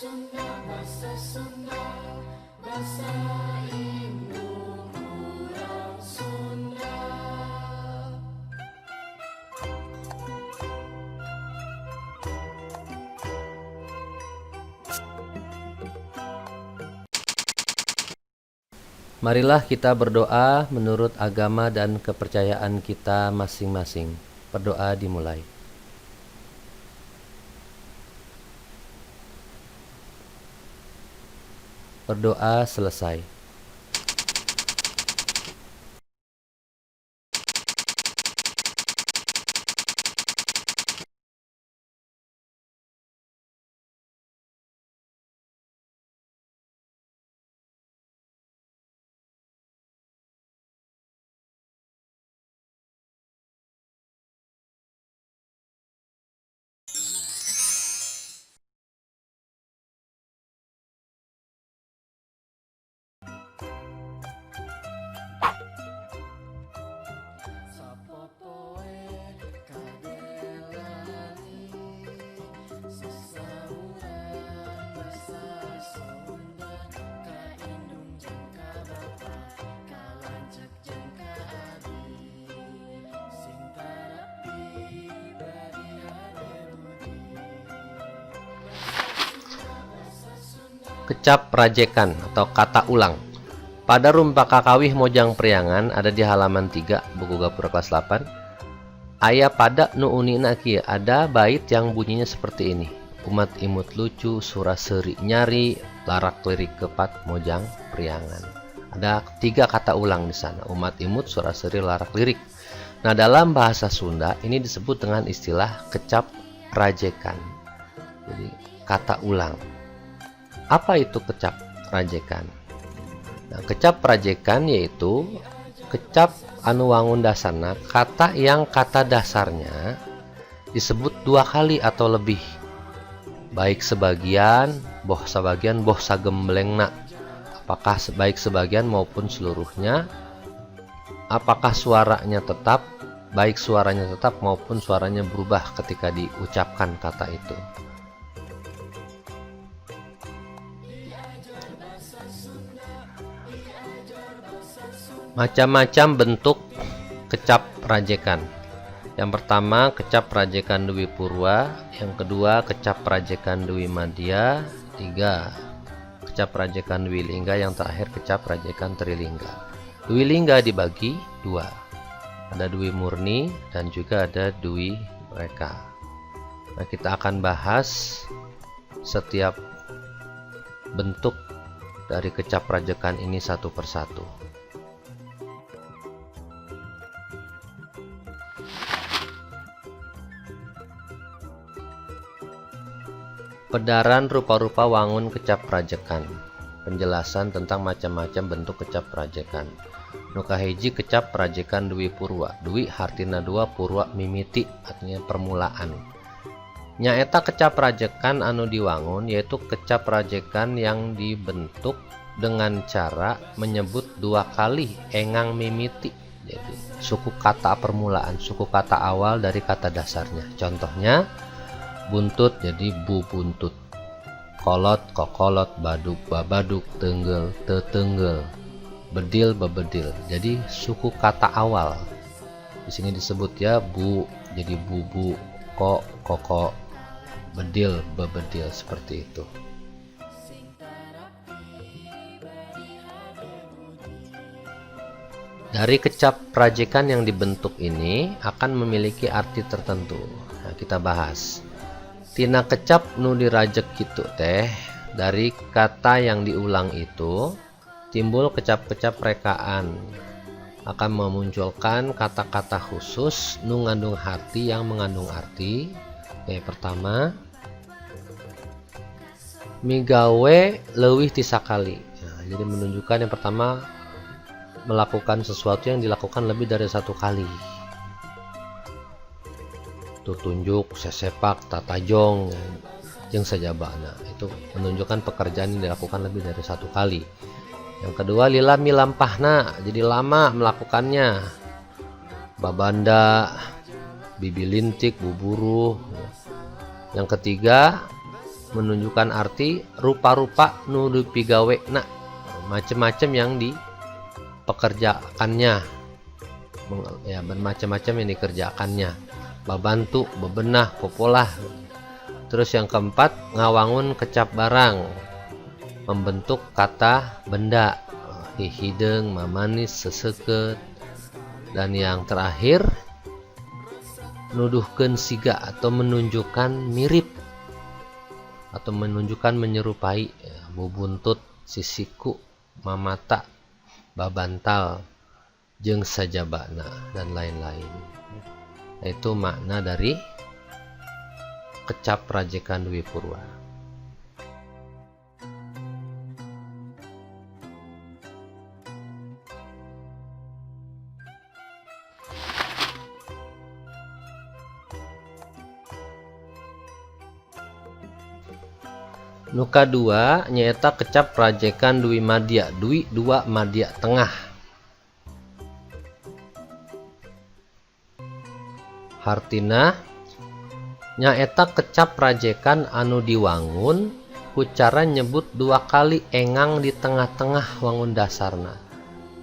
Sunda, basa Sunda, basa indung urang Sunda. Marilah kita berdoa menurut agama dan kepercayaan kita masing-masing. Berdoa dimulai. Berdoa selesai. Sapopoe kadelani, sasauran basa Sunda, ka indung jeung ka bapa, ka lanceuk jeung ka abi, sing tarapi bari hade budi. Basa Sunda. Kecap rajekan atau kata ulang. Pada Rumpak Kakawih Mojang Priangan ada di halaman 3 buku Gapura kelas 8. Aya pada nu unina kieu, ada bait yang bunyinya seperti ini. Umat imut lucu, suraseri nyari, larak lirik kepat Mojang Priangan. Ada 3 kata ulang di sana. Umat imut, suraseri, larak lirik. Nah, dalam bahasa Sunda ini disebut dengan istilah kecap rajekan. Jadi kata ulang. Apa itu kecap rajekan? Nah, kecap rajekan yaitu kecap anu wangun dasarna, kata yang kata dasarnya disebut 2 kali atau lebih, baik sebagian, boh sebagian, boh sagemblengna, apakah baik sebagian maupun seluruhnya, apakah suaranya tetap, baik suaranya tetap maupun suaranya berubah ketika diucapkan kata itu. Macam-macam bentuk kecap rajekan. Yang pertama, kecap rajekan Dwi Purwa. Yang kedua, kecap rajekan Dwi Madya. 3, kecap rajekan Dwi Lingga. Yang terakhir, kecap rajekan Trilingga. Dwi Lingga dibagi 2. Ada Dwi Murni dan juga ada Dwi Reka. Nah, kita akan bahas setiap bentuk dari kecap rajekan ini satu persatu. Pedaran rupa-rupa wangun kecap rajekan. Penjelasan tentang macam-macam bentuk kecap rajekan. Nu kahiji kecap rajekan Dwi Purwa. Dwi hartina dua, purwa mimiti, artinya permulaan. Nyaeta kecap rajekan anu diwangun, yaitu kecap rajekan yang dibentuk dengan cara menyebut 2 kali engang mimiti. Jadi suku kata permulaan, suku kata awal dari kata dasarnya. Contohnya buntut jadi bu buntut, kolot kokolot, baduk babaduk, tenggel tetenggel, bedil bebedil. Jadi suku kata awal di sini disebut ya bu jadi bubu, ko koko, bedil bebedil, seperti itu. Dari kecap rajekan yang dibentuk ini akan memiliki arti tertentu. Nah, kita bahas. Tina kecap nu dirajek gitu teh, dari kata yang diulang itu timbul kecap-kecap rekaan, akan memunculkan kata-kata khusus nu ngandung arti yang mengandung arti. Oke, pertama, migawe leuwih ti sakali. Nah, jadi menunjukkan yang pertama melakukan sesuatu yang dilakukan lebih dari satu kali. Tutunjuk, sesepak, tatajong, jeung sajabana. Itu menunjukkan pekerjaan yang dilakukan lebih dari satu kali. Yang kedua, lila milampahna, jadi lama melakukannya. Babanda, bibilintik, buburuh. Yang ketiga, Menunjukkan arti rupa-rupa nu dipigawena, macem-macem yang dipekerjakannya, ya, bermacam-macam yang dikerjakannya, babantu, bebenah, popolah. Terus yang keempat, ngawangun kecap barang, membentuk kata benda, hihideung, mamanis, seseukeut. Dan yang terakhir, nuduhkeun siga atau menunjukkan mirip atau menunjukkan menyerupai, ya, bubuntut, sisiku, mamata, babantal, jeung sajabana, dan lain-lain. Nah, itu makna dari kecap rajekan Dwi Purwa. Nu kadua nyaeta kecap rajekan Dwi Madya, Dwi dua Madya tengah. Hartina nyaeta kecap rajekan anu diwangun ku cara nyebut dua kali engang di tengah-tengah wangun dasarna,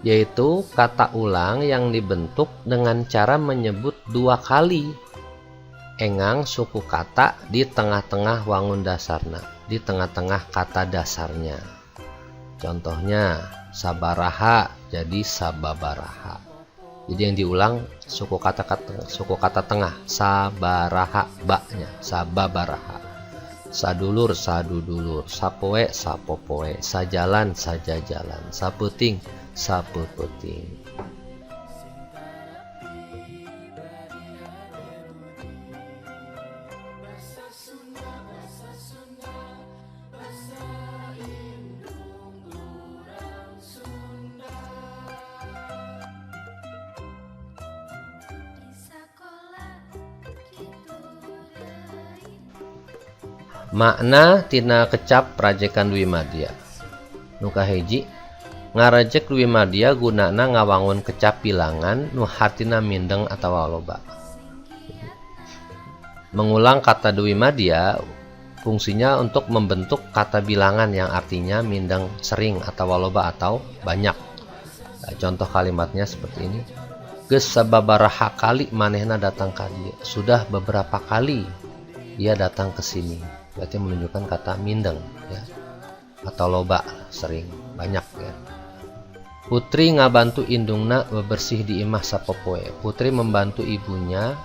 yaitu kata ulang yang dibentuk dengan cara menyebut dua kali engang suku kata di tengah-tengah wangun dasarna, di tengah-tengah kata dasarnya. Contohnya sabaraha jadi sababaraha. Jadi yang diulang suku kata tengah, sabaraha, baknya sababaraha. Sadulur sadudulur, sapoe sapopoe, sajalan sajajalan, sapeuting sapeupeting. Makna tina kecap rajekan Dwi Madya. Nu kahiji, ngarejek Dwi Madya gunana ngawangun kecap bilangan nu hartina mindeng atawa loba. Mengulang kata Dwi Madya fungsinya untuk membentuk kata bilangan yang artinya mindeng sering atau loba atau banyak. Nah, contoh kalimatnya seperti ini. Geus sababaraha kali manehna datang ka dieu. Sudah beberapa kali dia datang ke sini. Berarti menunjukkan kata mindeng, ya, atau loba, sering, banyak, ya. Putri ngabantu indungna bebersih di imah sapopoe. Putri membantu ibunya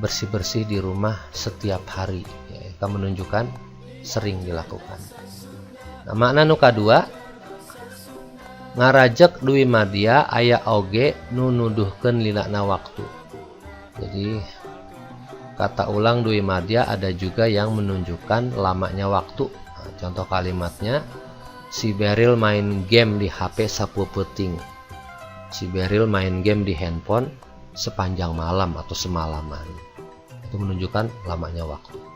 bersih-bersih di rumah setiap hari, ya, itu menunjukkan sering dilakukan. Nah, makna nu kadua, ngarajek Dwi Madya aya oge nu nuduhkeun lilana waktu. Jadi kata ulang Dwi Madya ada juga yang menunjukkan lamanya waktu. Nah, contoh kalimatnya, si Beril main game di HP sapeupeting. Si Beril main game di handphone sepanjang malam atau semalaman. Itu menunjukkan lamanya waktu.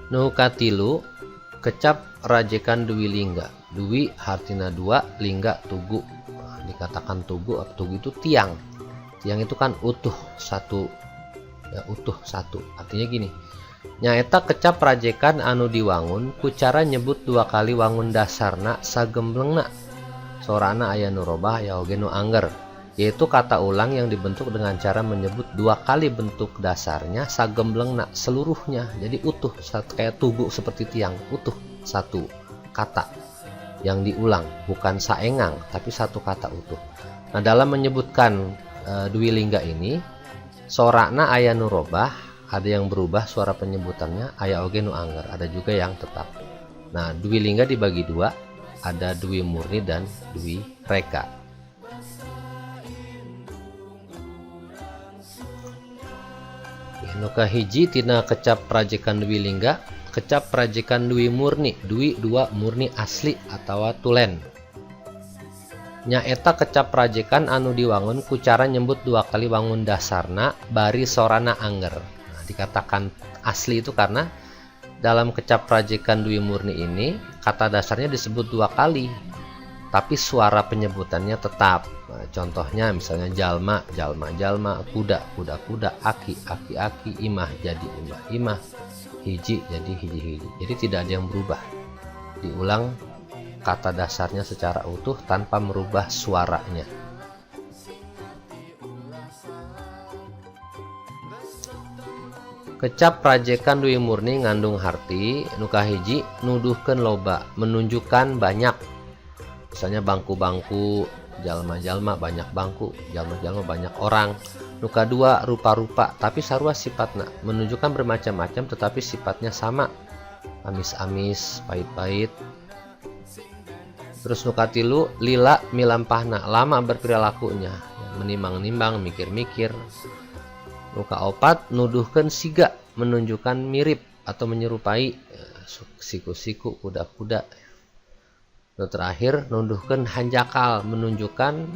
Nu katilu, kecap rajekan Dwi Lingga. Dwi hartina dua, lingga tugu. Nah, dikatakan tugu, tugu itu tiang. Tiang itu kan utuh satu, ya, utuh satu. Artinya gini, nyaeta kecap rajekan anu diwangun ku cara nyebut dua kali wangun dasarna sagemblengna. Sorana aya nu robah ya oge nu angger, yaitu kata ulang yang dibentuk dengan cara menyebut dua kali bentuk dasarnya sagemblengna seluruhnya. Jadi utuh, kayak tugu seperti tiang, utuh satu kata yang diulang, bukan saengang tapi satu kata utuh. Nah, dalam menyebutkan Dwi Lingga ini, sorana aya nu robah, ada yang berubah suara penyebutannya, aya oge nu angger, ada juga yang tetap. Nah, Dwi Lingga dibagi dua, ada Dwi Murni dan Dwi Reka. Nu kahiji tina kecap rajekan Dwi Lingga, kecap rajekan Dwi Murni, Dwi dua murni asli atawa tulen. Nyaeta kecap rajekan anu diwangun ku cara nyebut dua kali wangun dasarna bari sorana angger. Nah, Dikatakan asli itu karena dalam kecap rajekan Dwi Murni ini kata dasarnya disebut 2 kali, tapi suara penyebutannya tetap. Nah, contohnya misalnya jalma, jalma, jalma, kuda, kuda, kuda, aki, aki, aki, imah jadi imah, imah, hiji jadi hiji, hiji. Jadi tidak ada yang berubah. Diulang kata dasarnya secara utuh tanpa merubah suaranya. Kecap rajekan Dwi Murni ngandung harti nu kahiji nuduhkeun loba, menunjukkan banyak. Misalnya bangku-bangku, jalma-jalma banyak bangku, jalma-jalma banyak orang. Nu kadua rupa-rupa, tapi sarua sifatna, menunjukkan bermacam-macam tetapi sifatnya sama. Amis-amis, pahit-pahit. Terus nu katilu lila milampahna, lama berperilakunya, menimbang-nimbang, mikir-mikir. Nu kaopat nuduhkeun siga, menunjukkan mirip atau menyerupai, siku-siku, kuda-kuda. Nu terakhir nuduhkeun hanjakal, menunjukkan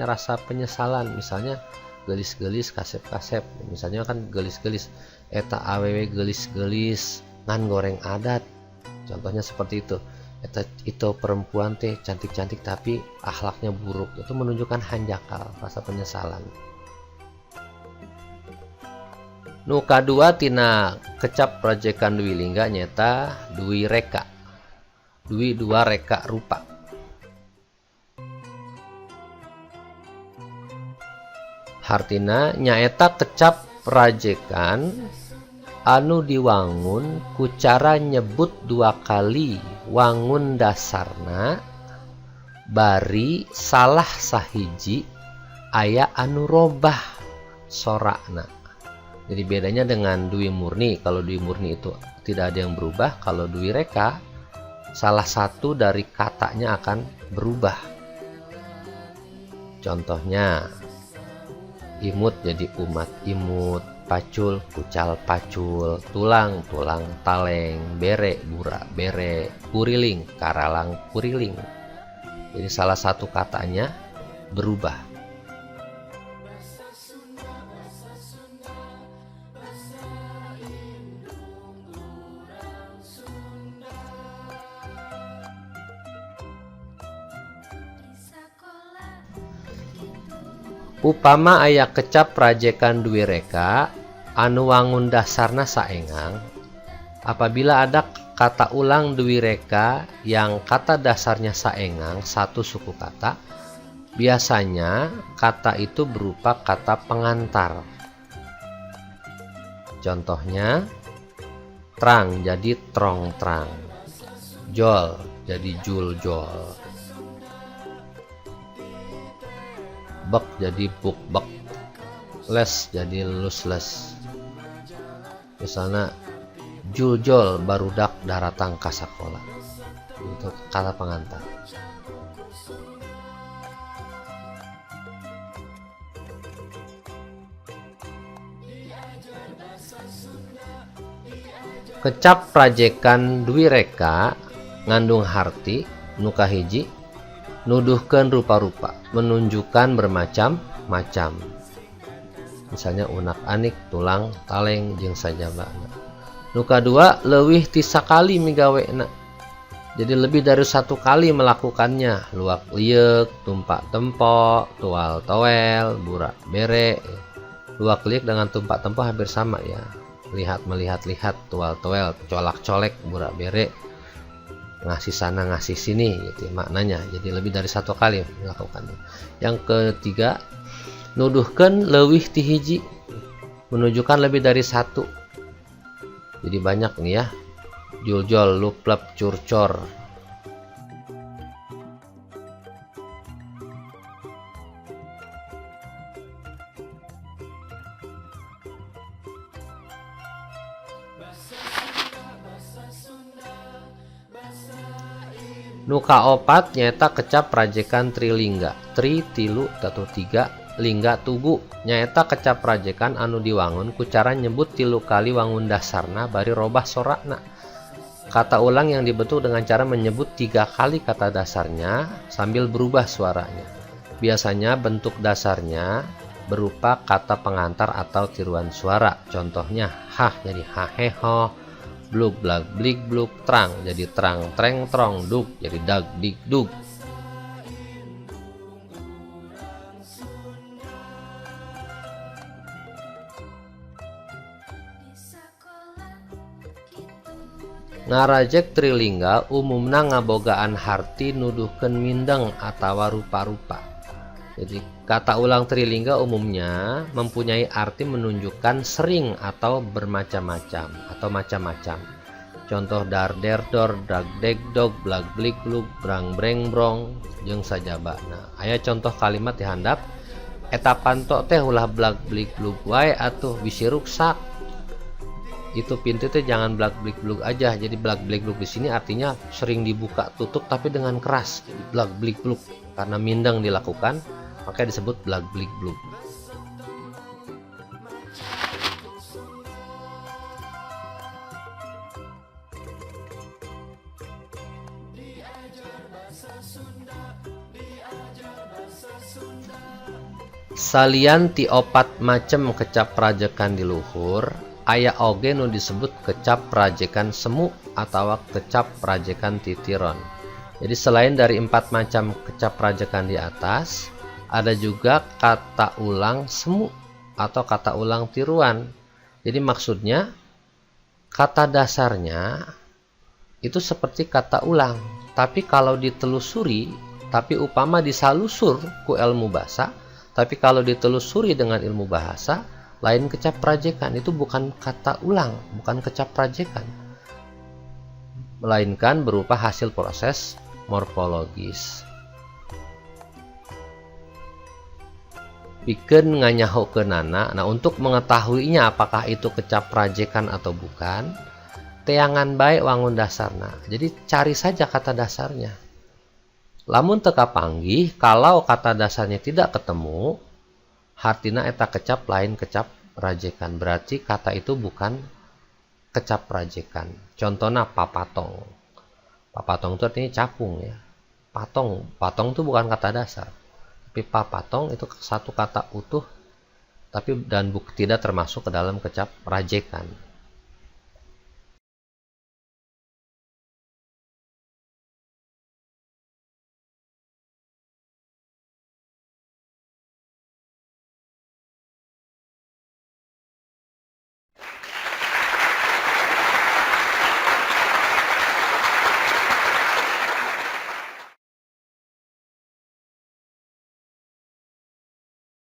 rasa penyesalan, misalnya gelis-gelis, kasep-kasep. Misalnya kan gelis-gelis, eta awewe gelis-gelis ngan goreng adat, contohnya seperti itu. Eta itu perempuan teh cantik-cantik tapi akhlaknya buruk, itu menunjukkan hanjakal, rasa penyesalan. Nu kadua tina kecap rajekan Dwi Lingga nyeta Dwi Reka. Dwi dua reka rupa. Hartina nyaeta kecap rajekan anu diwangun ku cara nyebut 2 kali wangun dasarna bari salah sahiji aya anu robah sorakna. Jadi bedanya dengan Dwi Murni, kalau Dwi Murni itu tidak ada yang berubah, kalau Dwi Reka salah satu dari katanya akan berubah. Contohnya imut jadi umat imut, pacul kucal pacul, tulang tulang taleng, bere bura bere, kuriling karalang kuriling. Jadi salah satu katanya berubah. Upama aya kecap rajekan Dwi Reka anu wangun dasarna saengang, apabila ada kata ulang Dwi Reka yang kata dasarnya saengang, satu suku kata, biasanya kata itu berupa kata pengantar. Contohnya trang jadi trong trang, jol jadi jul jol, bek jadi buk bek, les jadi lus les. Misalnya juljol barudak daratang kasakola, itu kata pengantar. Kecap rajekan Dwi Reka ngandung harti nu kahiji nuduhkeun rupa-rupa, menunjukkan bermacam-macam. Misalnya unak-anik, tulang, taleng, jeung sajabana. Nu kadua leuwih ti sakali migawena. Jadi lebih dari satu kali melakukannya. Luak lieuk, tumpak tempo, tual toel, burak bere. Luak lieuk dengan tumpak tempo hampir sama ya. Lihat melihat lihat, tual toel, colak colek, burak bere, ngasih sana ngasih sini gitu ya, maknanya. Jadi lebih dari satu kali melakukannya. Yang ketiga, nuduhkeun leuwih ti hiji, menunjukkan lebih dari satu. Jadi banyak nih ya. Juljol, luplep, curcor. Nu kaopat nyaeta kecap rajekan trilingga, tri tilu atau tiga, lingga tugu. Nyaeta kecap rajekan anu diwangun ku cara nyebut 3 kali wangun dasarna bari robah sorakna. Kata ulang yang dibentuk dengan cara menyebut 3 kali kata dasarnya sambil berubah suaranya. Biasanya bentuk dasarnya berupa kata pengantar atau tiruan suara. Contohnya hah jadi haheho, blug blag blig blug, trang jadi trang treng trong, dug jadi dag dig dug. Ngarajek trilingga umumna ngabogaan harti nuduhkeun mindeng atawa rupa-rupa. Jadi kata ulang trilingga umumnya mempunyai arti menunjukkan sering atau bermacam-macam atau macam-macam. Contoh dar der dor, dag deg dog, blag blig blug, brang breng brong, jeung sajaba. Nah, aya contoh kalimat di handap, eta panto teh ulah blag blig blug wae atuh bisi ruksak. Itu pintu teh jangan blag blig blug aja. Jadi blag blig blug di sini artinya sering dibuka tutup tapi dengan keras. Jadi blag blig blug karena mindeng dilakukan, maka disebut blag blig blug. Salian ti opat macem kecap rajekan di luhur, aya oge nu disebut kecap rajekan semu atau kecap rajekan titiron. Jadi selain dari 4 macam kecap rajekan di atas, ada juga kata ulang semu atau kata ulang tiruan. Jadi maksudnya kata dasarnya itu seperti kata ulang, tapi kalau ditelusuri, tapi upama disalusur ku ilmu bahasa, tapi kalau ditelusuri dengan ilmu bahasa, lain kecap rajekan, itu bukan kata ulang, bukan kecap rajekan, melainkan berupa hasil proses morfologis. Pikeun nganyahokeunana, nah untuk mengetahuinya apakah itu kecap rajekan atau bukan, teangan bae wangun dasarna. Jadi cari saja kata dasarnya. Lamun teu kapanggih, kalau kata dasarnya tidak ketemu, hartina eta kecap lain kecap rajekan. Berarti kata itu bukan kecap rajekan. Contohnya papatong. Papatong itu artinya capung ya. Patong, patong itu bukan kata dasar. Tapi papatong itu satu kata utuh, tapi dan tidak termasuk ke dalam kecap rajekan.